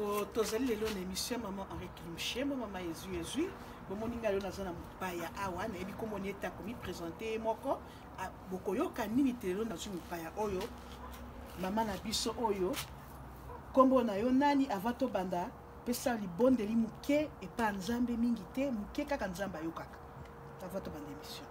Bandeko, tozali lelo na émission Maman Henri Kilushembo, mama ezwi ezwi. Bomoni ngai lelo naza na mopaya awa, nayebi komoni ete akomi présente ye moko. Bokoyoka nini te lelo nazwi mopaya oyo, mama na biso oyo. Kombo na yo nani? Avant tobanda, pesa libondeli moke epa Nzambe, mingi te, moke kaka Nzambe ayokaka. Avant tobanda émission.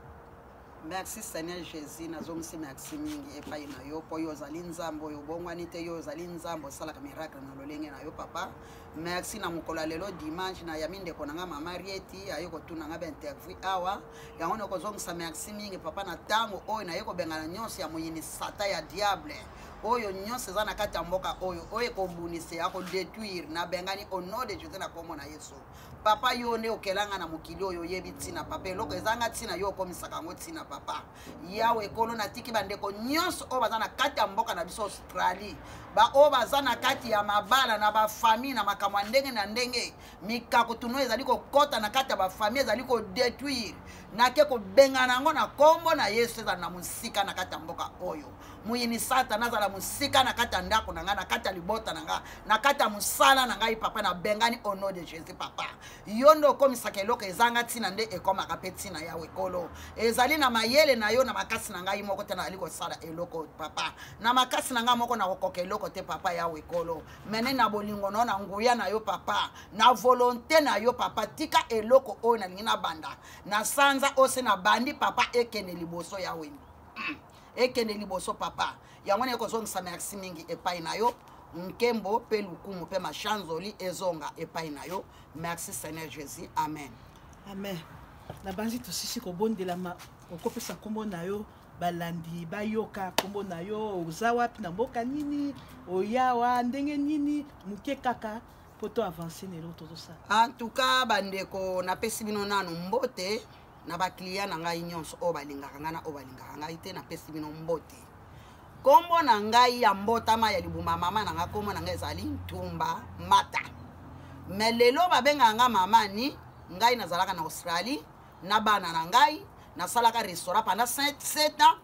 Merci Seigneur Jésus, nazongisi merci mingi epai na yo mpo yo ozali Nzambe oyo obongwani te, yo ozali Nzambe osalaka miracle na lolenge na yo papa. Merci na mokolo ya lelo dimanche, nayambi ndeko na nga mama Rieti aye kotuna nga bainterview awa. Yango na kozongisa merci mingi papa na ntango oyo naye kobengana nyonso ya moyini sata ya diable oyo nyonso eza na kati ya mboka oyo, oyo ekobunisa ya kodetruire, nabengani au nom de Jésus na kombo na Yesu. Papa, yo nde okelanga na mokili oyo, oyebi ntina papa, eloko ezanga ntina yo okomisaka yango ntina papa. Yawe ekolo, natiki bandeko nyonso oyo baza na kati ya mboka na biso Australie, baoyo baza na kati ya mabala na bafamille na makambo ya ndenge na ndenge, mikako tuno ezali kokɔta na kati ya bafamille, ezali kodetruire, nake kobengana yango na nkombo na Yesu. Ezala na mosika na kati ya mboka oyo, moyini satana azala mosika na kati ya ndako na ngai, na kati ya libota na ngai, na kati ya mosala na ngai papa, nabengani au nom de Jésus. Papa, yo nde okomisaka eloko ezanga ntina nde ekomaka mpe ntina. Yawe ekolo, ezali na mayele na yo, na makasi na ngai moko te nazali kosala eloko papa, na makasi na ngai moko nakokoka eloko te papa. Yawe ekolo, mene na bolingo na yo, na nguya na yo papa, na volonté na yo papa, tika eloko oyo nalingi nabanda na sanza oyo se nabandi papa ekende liboso. Yawe, ekende liboso papa. Yango naye kozongisa merci mingi epai na yo, nkembo mpe lukumu mpe mashanzoli ezonga epai na yo. Merci Seigneur Jésus, amen. Amen. Nabanzi tosisi kobondelama. Okopesa nkombo na yo, balandi bayoka nkombo na yo, oza wapi, na mboka nini, oyawa ndenge nini, moke kaka mpo to avance na eloko tozosala. En tout cas bandeko, napesi bino nanu mbote na baclient na ngai nyonso oyo balingaka ngai na oyo balingaka ngai te, napesi bino mbote. Nkombo na ngai ya mbotama ya libuma mama na ngai, nkombo na ngai ezali Ntumba Mata, me lelo babengaka nga mama ni. Ngai nazalaka na Australie na bana na ngai, nasalaka restaurant pendant 7 ans,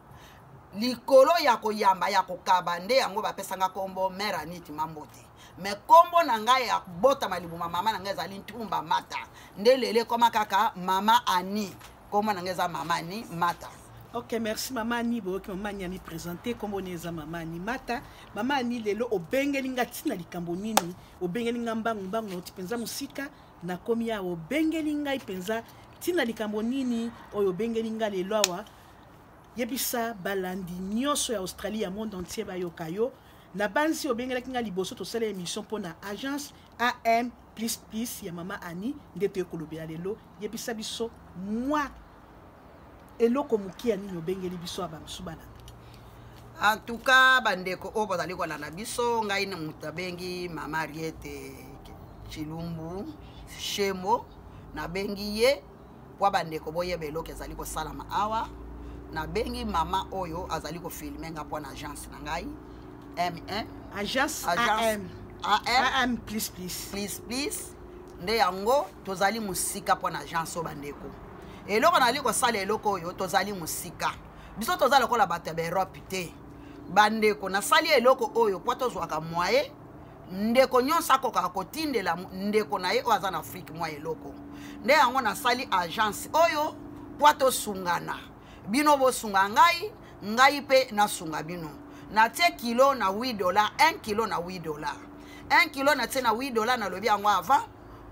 likolo ya koyamba ya kokaba, nde yango bapesanga nkombo mare Aniti Mambote. Me nkombo na ngai ya botama libuma mama na ngai ezali Ntumba Mata, nde lelo ekoma kaka mama Ani. Nkombo na ngai eza mama Ani Mata. Ok, merci mama Ani. Boyoki mama Ani ami présente, nkombo ni eza mama Ani Mata. Mama Ani, lelo obengeli nga ntina likambo nini? Obengeli nga mbangu mbangu, nauti mpenza mosika, nakomi awa. Obengeli ngai mpenza ntina likambo nini oyo obengeli nga lelo awa? Yebisa balandi nyonso ya Australie, ya monde entier bayoka yo. Nabanzi obengelaki nga liboso tosala émission mpona agence AM plus plus ya mama Ani, nde toye kolobela lelo. Yebisa biso mwa eloko moke ya nini obengeli biso ya bamosusu balanda. En tout cas bandeko oyo bazali kolanda biso, ngai na moto abengi mama Riete Chilumbu Shemo, nabengi ye mpo bandeko boyeba eloko ezali kosalama awa. Nabengi mama oyo azali kofilme nga mpo na agence na ngai M1. Agence AM. AM. AM plus plus. Plus plus, nde yango tozali mosika mpo na agence oyo. Bandeko, eloko nazali kosala, eloko oyo tozali mosika, biso toza lokola bato ya baEurope te. Bandeko, nasali eloko oyo mpo tozwaka moye, ndeko nyonso akokaka kotindela ndeko na ye oyo aza na Afrike mwa eloko. Nde yango nasali agence oyo mpo tosungana, bino bosunga ngai, ngai mpe nasunga bino. Natie kilo na 8 dollar, 1 kilo na 8 dollar, 1 kilo natie na 8 dollar. Nalobi yango avant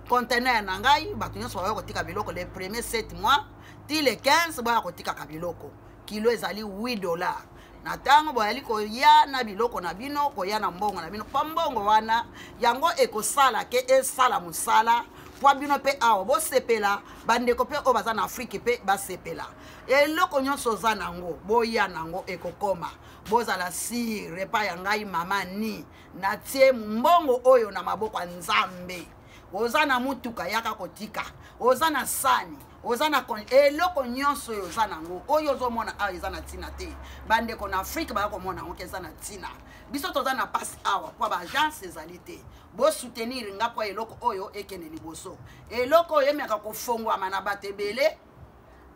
conteneur na ngai, bato nyonso bakoki kotika biloko le premier 7 mois ti le 15, boya kotikaka biloko, kilo ezali 8 dollar. Na ntango boyali koya na biloko na bino, koya na mbongo na bino, mpo mbongo wana yango ekosala ke esala mosala mpo bino mpe awa bosepela, bandeko mpe oyo baza na Afrike mpe basepela. Eloko nyonso oza nango, boya nango, ekokoma. Bozala sûr epai ya ngai mama ni, natie mbongo oyo na maboko ya Nzambe. Oza na mutuka, yaka kotika. Oza na sani, oza na eloko nyonso oyo oza nango, oyo ozomona awa eza na ntina te, bandeko na Afrike baya komona yango ke eza na ntina. Biso toza na mpasi awa mpo baagence ezali te. Bosoutenir nga mpo eloko oyo ekende liboso, eloko oyo emeka kofongwama na bato ebele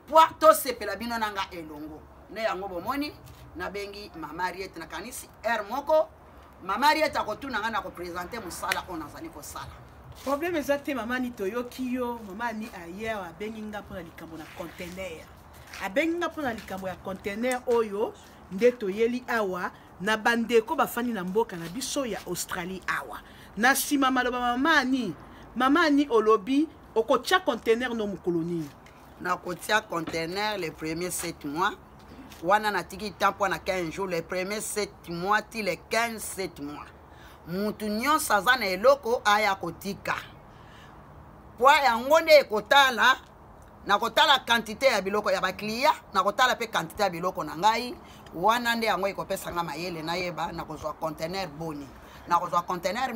mpo tosepela bino na nga elongo. Nde yango bomoni nabengi mama Riete. Nakanisi heure moko. Mama Riete akotuna ngai na kopresente mosala oyo nazali kosala. Problème eza te, mama Ani, toyoki yo. Mama Ani aye awa, abengi nga mpona likambo na contener, abengi nga mpona likambo ya contener oyo nde toyeli awa na bandeko bafandi na mboka na biso ya Australie awa. Na nsima maloba mama Ani, mama Ani, olobi okotia contener no mokolo nini? Nakotia contener le premier 7 mois. Wana natiki temps mpo na 15 jours, le premier 7 mois ti le 15 7 mois. Mutu nyonso aza na eloko aya kotika, po yango nde ekotala. Nakotala quantité ya biloko ya baclient, nakotala mpe quantité ya biloko na ngai. Wana nde yango ekopesa nga mayele nayeba nakozwa contener boni, nakozwa contener.